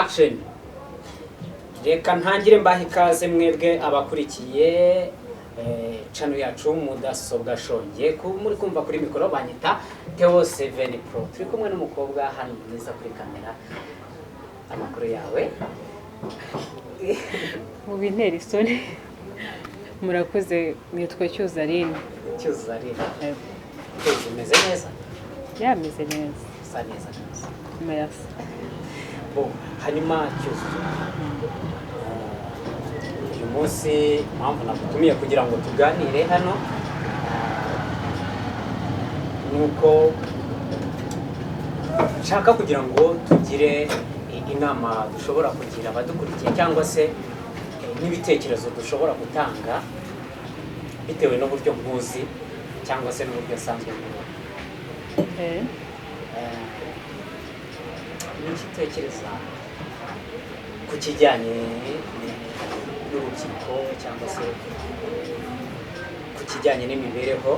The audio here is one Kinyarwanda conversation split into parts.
Action. Reka ntangire mbaha ikaze mwebwe abakurikiye channel yacu Mudasobwa Shonge. Muri kumva kuri mikoro banyita Theo 7 Pro. Turi kumwe n'umukobwa hano mwiza kuri kamera. Amakuru yawe? Mu bintera isoni, murakoze. Nitwa Cyuzaline. Cyuzaline. Cyuzu, umeze neza? Yameze neza. Usa neza neza. Merci. Bo, hanyuma Cyuzuzo, uyu munsi impamvu nagutumiye kugira ngo tuganire hano ni uko nshaka kugira ngo tugire inama dushobora kugira abadukurikiye cyangwa se n'ibitekerezo dushobora gutanga bitewe n'uburyo nkuzi cyangwa se n'uburyo nsanzwe nkubona. Niki utekereza ku kijyanye n'urubyiruko cyangwa se ku kijyanye n'imibereho,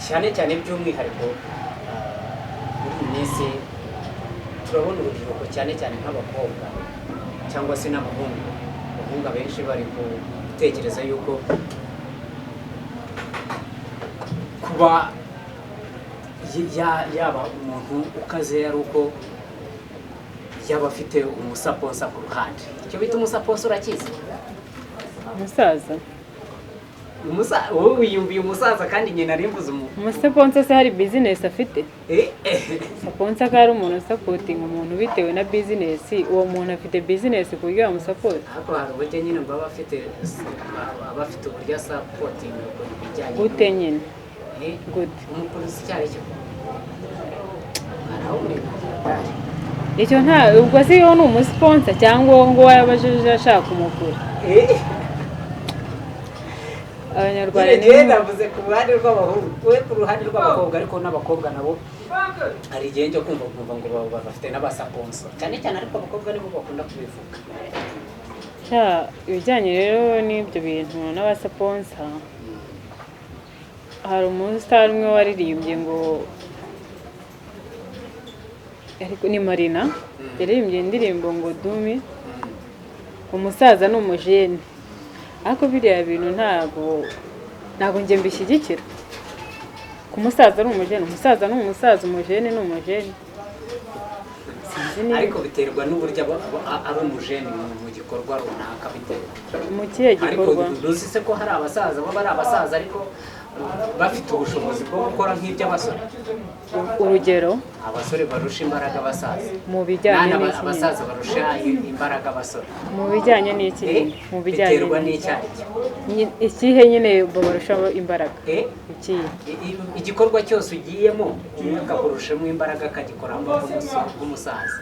cyane cyane by'umwihariko muri iyi minsi turabona urubyiruko, cyane cyane nk'abakobwa cyangwa se n'abahungu, abahungu abenshi bari gutekereza yuko kuba yaba umuntu ukaze ari uko yaba afite umusponsor ku ruhande? Icyo bita umusponsor urakizi? Umusaza? Wowe wiyumviye umusaza kandi nyina arimbuza umu Umusponsor se hari business afite? Eh. Sponsor ko ari umuntu usupportinga umuntu bitewe na business. Uwo muntu afite business ku buryo yamusupport? Ariko hari uburyo nyine ngo aba afite uburyo asupportinga ku bijyanye Gute nyine? Eh, Gute? Umupolisi icyo ari cyo arawumenya. Icyo nta ubwo se iyo ni umusponsor cyangwa uwo nguwo yabajije ashaka kumugura? Abanyarwanda Njye navuze ku ruhande rw'abahungu, we ku ruhande rw'abakobwa, ariko n'abakobwa nabo hari igihe njya kumva nkumva ngo baba bafite n'abasponsor cyane cyane, ariko abakobwa nibo bakunda kubivuga. Sha, ibijyanye rero n'ibyo bintu n'abasponsor, hari umustar umwe waririmbye ngo, ariko ni Marina, yaririmbye indirimbo ngo "Dumi umusaza ni umujene", ariko biriya bintu ntabwo njye mbishyigikira. Ku musaza ari umujene, umusaza ni umusaza, umujene ni umujene. Sinzi niba Ariko biterwa n'uburyo aba ari umujene mu gikorwa runaka, bitewe Mu kihe ariko gikorwa? Ntuzi se ko hari abasaza baba ari abasaza ariko bafite ubushobozi bwo gukora nk'iby'abasore? Urugero? Abasore barusha imbaraga abasaza. Mu bijyanye Nani n'iki nyine? Abasaza barusha imbaraga abasore. Mu bijyanye n'iki nyine? Mu bijyanye Biterwa n'iki? n'icyo ari cyo. Ikihe nyine babarusha imbaraga? Ikihe? Igikorwa cyose ugiyemo, umwe akakurushamo imbaraga akagikoramo nk'umusaza.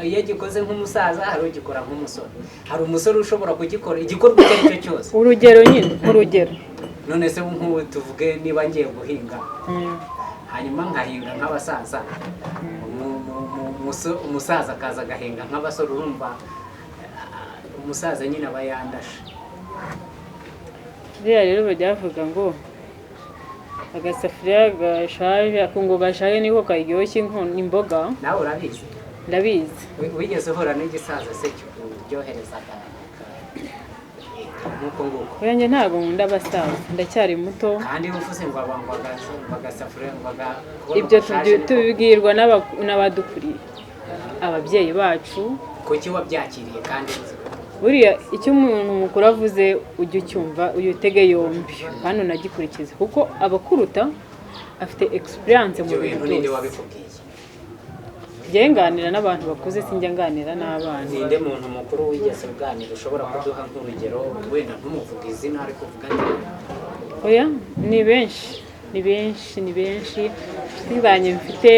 Iyo agikoze nk'umusaza, hari ugikora nk'umusore, hari umusore ushobora kugikora igikorwa icyo ari cyo cyose. Urugero nyine, urugero. None se nk'ubu tuvuge niba ngiye guhinga, hanyuma nkahinga nk'abasaza, umusaza akaza agahinga nk'abasore, urumva umusaza nyine aba yandashe. Biriya rero bajya bavuga ngo agasafuriya gashaje, ako ngo gashaje niko karyoshya imboga. Nawe urabizi? Ndabizi. Wigeze uhura n'igisaza se kikuryoherezaga nk'uko nguko? Oya, njye ntabwo nkunda abasaza, ndacyari muto. Kandi iyo uvuze ngo ngo agasafuriya ngo kubona Ibyo ubushaje tubibwirwa n'abadukuriye, ababyeyi bacu. Kuki wabyakiriye kandi uzi ko Buriya icyo umuntu mukuru avuze ujye ucyumva, uyutege yombi kandi unagikurikize, kuko abakuruta afite experience mu Ibyo bintu bintu ninde byose. wabikubwiye? Njyewe nganira n'abantu bakuze, sinjya nganira n'abana. Ninde muntu mukuru wigeze uganira ushobora kuduha nk'urugero, wenda ntumuvuge izina ariko uvuga ati Oya, ni benshi, ni benshi, ni benshi. Inshuti zanjye mfite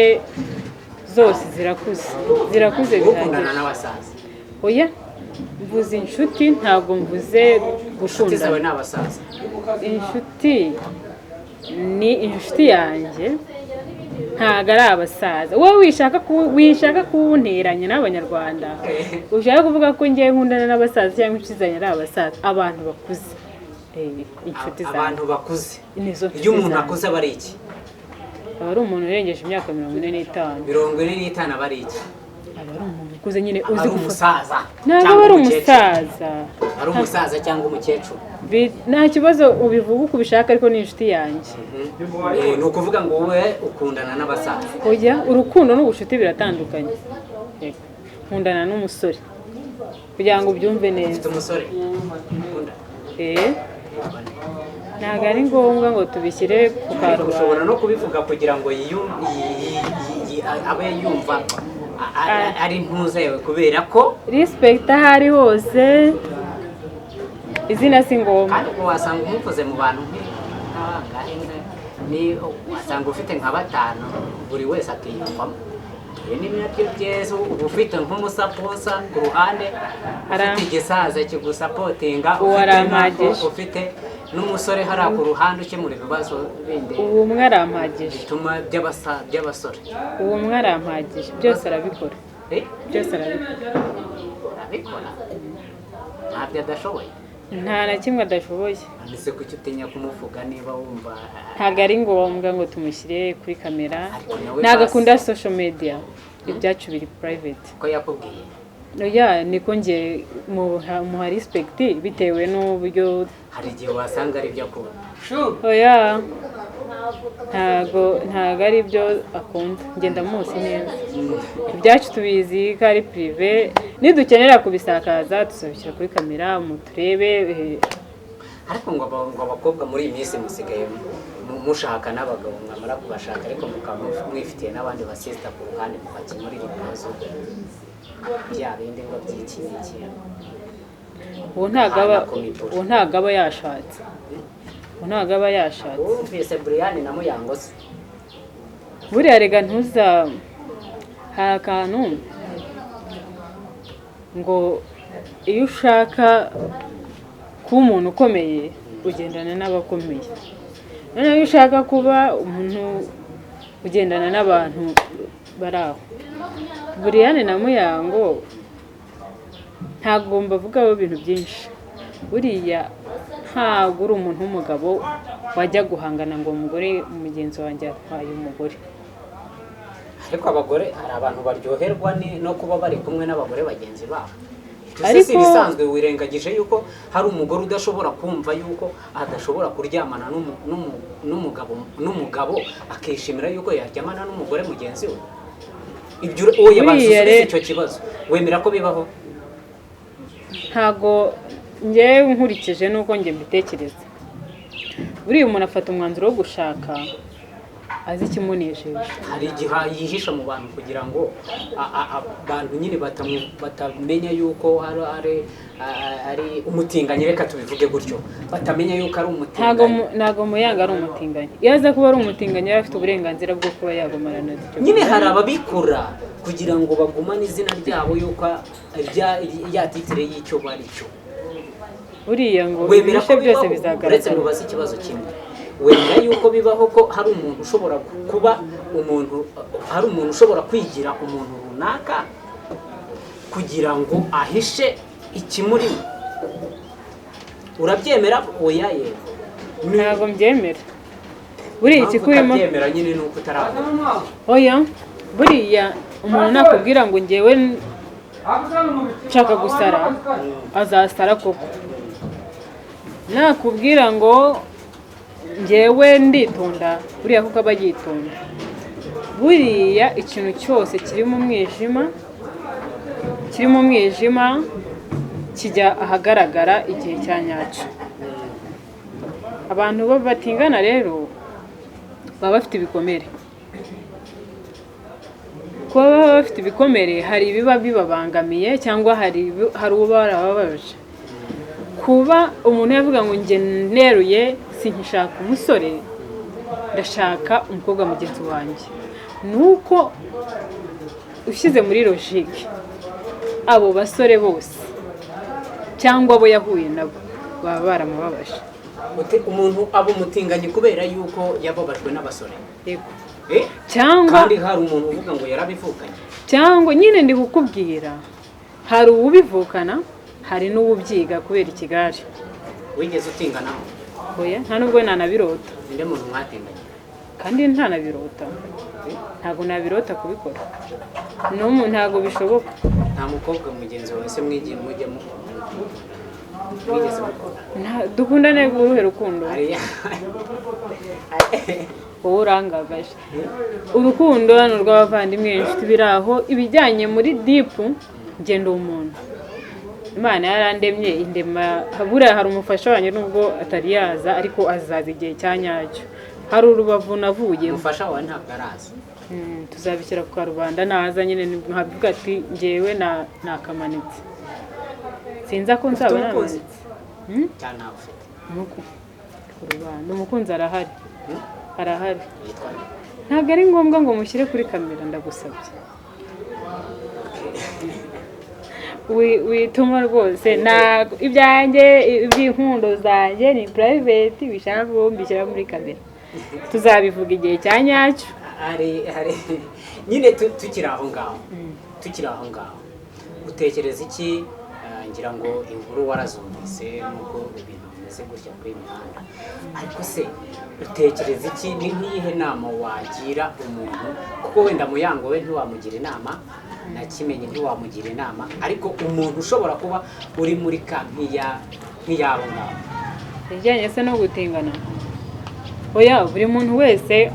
zose zirakuze, zirakuze Ukundana bihagije. n'abasaza? Oya, mvuze inshuti, ntabwo mvuze Inshuti zawe gukundana. ni abasaza? Inshuti ni inshuti yanjye, ntabwo ari abasaza. Wowe wishaka kunteranya n'Abanyarwanda, ushaka kuvuga ko ngiye nkundana n'abasaza cyangwa inshuti zanjye ari abasaza. Abantu bakuze, inshuti zanjye. Abantu bakuze. Nizo nshuti Iyo umuntu zanjye. akuze aba ari iki? Aba ari umuntu urengeje imyaka 45. 45 aba ari iki? Aba ari umuntu ukuze nyine, uzi Ari gufata. umusaza Ntabwo cyangwa aba ari umukecuru. umusaza. Ari umusaza cyangwa umukecuru. Nta kibazo, ubivuga uko ubishaka, ariko ni inshuti yanjye. Ni ukuvuga ngo wowe ukundana n'abasaza? Oya, urukundo n'ubucuti biratandukanye. Yego. Nkundana n'umusore, kugira ngo ubyumve neza. Ufite umusore ukunda? Eh, ntabwo ari ngombwa ngo tubishyire ku Ariko ushobora karubanda. no kubivuga kugira ngo abe yumva ari ntuza yawe, kubera ko Respect aho ari hose, izina si ngombwa. Kandi ubwo wasanga umuvuze mu bantu nk'abangahe, ni wasanga ufite nka batanu, buri wese akiyumvamo. Ibi ni nabyo byiza, uba ufite nk'umusponsor ku ruhande, ufite igisaza kigusupportinga, Uwo ufite arampagije. ufite n'umusore hariya ku ruhande ukemura ibibazo bindi Ubu umwe arampagije. bituma by'abasore. Ubu umwe arampagije, byose arabikora. Eh? Byose arabikora. Arabikora, ntabyo adashoboye? Nta na kimwe adashoboye. Ese kuki utinya kumuvuga niba wumva? Ntabwo ari ngombwa ngo tumushyire kuri kamera. Ariko nawe Ntabwo basi. akunda social media, ibyacu biri private. Ko yakubwiye? Oya, niko njye muha respect bitewe n'uburyo. Hari igihe wasanga ari ibyo akunda. Oya, ntago ari byo akunda, ngenda muzi neza. Ibyacu tubizi ko ari privé, nidukenera kubisakaza tuzabishyira kuri kamera muturebe. Ariko ngo abakobwa muri iyi minsi musigaye mushaka n'abagabo, mwamara kubashaka ariko mukaba mwifitiye n'abandi basister ku ruhande mubakemurira ibibazo bya bindi ngo by'iki n'iki. Uwo ntago aba Hana ku mipuri. Uwo ntago aba yashatse, uwo ntago aba yashatse. Wumvise Brian na Muyango se? Buriya rega ntuza, hari akantu ngo iyo ushaka kuba umuntu ukomeye ugendana n'abakomeye, noneho iyo ushaka kuba umuntu ugendana n'abantu bari aho. Buriyane na Muyango ntabwo mbavugaho ibintu byinshi. Buriya ntabwo uri umuntu w'umugabo wajya guhangana ngo umugore mugenzi wanjye yatwaye umugore. Ariko abagore, hari abantu baryoherwa no kuba bari kumwe n'abagore bagenzi babo. Ese si ibisanzwe, wirengagije yuko hari umugore udashobora kumva yuko adashobora kuryamana n'umugabo akishimira yuko yaryamana n'umugore mugenzi we? Ibyo oya, banza Buriya usubize icyo kibazo. Wemera ko bibaho? Ntago ngewe, nkurikije n'uko njye mbitekereza, buriya umuntu afata umwanzuro wo gushaka azi ikimunejeje. Hari igihe yihisha mu bantu kugira ngo abantu nyine batamenya yuko ari umutinganyi, reka tubivuge gutyo, batamenya yuko ari Ntago umutinganyi. Ntago Muyango ari umutinganyi. Iyo aza kuba ari umutinganyi yari afite uburenganzira bwo kuba yagumana na icyo. Nyine hari ababikora kugira ngo bagumane izina ryabo, yuko ya titre y'icyo bari cyo. Buriya ngo Wemera ibishe ko byose bibaho? Uretse bizagaragara. mubaze ikibazo kimwe: wemera yuko bibaho ko hari umuntu ushobora kuba umuntu, hari umuntu ushobora kwigira umuntu runaka kugira ngo ahishe ikimurimo? Urabyemera? Oya, yego? Ntabwo mbyemera. Buriya Impamvu ikikurimo utabyemera nyine ni uko utarabona. Oya, buriya umuntu nakubwira ngo ngewe nshaka gusara, azasara koko. Nakubwira ngo ngewe nditonda, buriya kuko aba yitonda. Buriya ikintu cyose kiri mu mwijima kijya ahagaragara igihe cya nyacyo. Abantu bo batingana rero baba bafite ibikomere. Kuba baba bafite ibikomere, hari ibiba bibabangamiye cyangwa hari uwo barababaje. Kuba umuntu yavuga ngo njye neruye, sinkishaka umusore, ndashaka umukobwa mugenzi wanjye, ni uko ushyize muri logique abo basore bose cyangwa abo yahuye nabo baba baramubabaje. Umuntu aba umutinganyi kubera yuko yababajwe n'abasore? Yego. Eh? Cyangwa Kandi hari umuntu uvuga ngo yarabivukanye. Cyangwa nyine ndi kukubwira, hari uwubivukana, hari n'uwubyiga kubera ikigare. Wigeze utinganaho? Oya, nta nubwo nanabirota. Ninde muntu mwatinganye? Kandi ntanabirota. Ntabwo nabirota kubikora. N'umu ntabwo bishoboka. Nta mukobwa mugenzi wawe se mwigiye mujya mwigeze mukora? Dukundane uruhe rukundo? Hariya. Wowe urangagaje. Urukundo ni urw'abavandimwe, inshuti, biri aho. Ibijyanye muri deep, ngenda umuntu Imana yarandemye indema. Buriya hari umufasha wanjye, nubwo atari yaza, ariko azaza igihe cya nyacyo. Hari urubavu navuyemo. Umufasha wawe ntabwo araza? Tuzabishyira ku karubanda naza nyine, nkavuga ati ngewe nakamanitse, sinzi ko nzaba Ufite umukunzi? namanitse. Cyangwa ntawe ufite? Ku rubanda umukunzi arahari. Arahari. Yitwa nde? Ntabwo ari ngombwa ngo mushyire kuri kamera, ndagusabye. Wituma rwose, ntabwo ibyanjye, iby'inkundo zanjye ni private, bishaka ko mbishyira muri kamera. Tuzabivuga igihe cya nyacyo. Hari nyine tukiri aho ngaho, utekereza iki? Ngira ngo inkuru warazumvise, nubwo ibintu bimeze gutya kuri iyi mihanda, ariko se utekereza iki? Ni nk'iyihe nama wagira umuntu? Kuko wenda Muyango we ntiwamugira inama, na Kimenyi ntiwamugira inama, ariko umuntu ushobora kuba uri muri ka nk'iyabo ngabo. Ibijyanye se no gutingana? Oya, buri muntu wese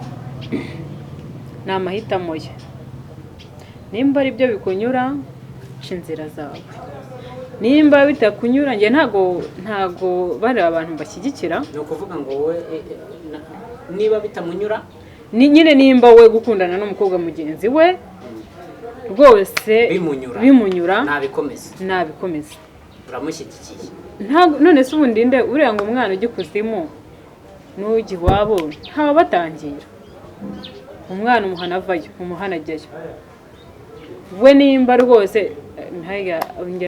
ni amahitamo ye. Nimba ari byo bikunyura, ca inzira zawe. Nimba bitakunyura, njye ntago bari abantu bashyigikira. Ni ukuvuga ngo wowe niba bitamunyura? Ni nyine nimba we gukundana n'umukobwa mugenzi we rwose Bimunyura. bimunyura, Nabikomeza. Nabikomeza. Uramushyigikiye? Ntabwo. None se ubundi nde uriya ngo umwana ujya ikuzimu n'ujya iwabo ntababatangira? Umwana umuhana avayo, umuhana ajyayo. We nimba rwose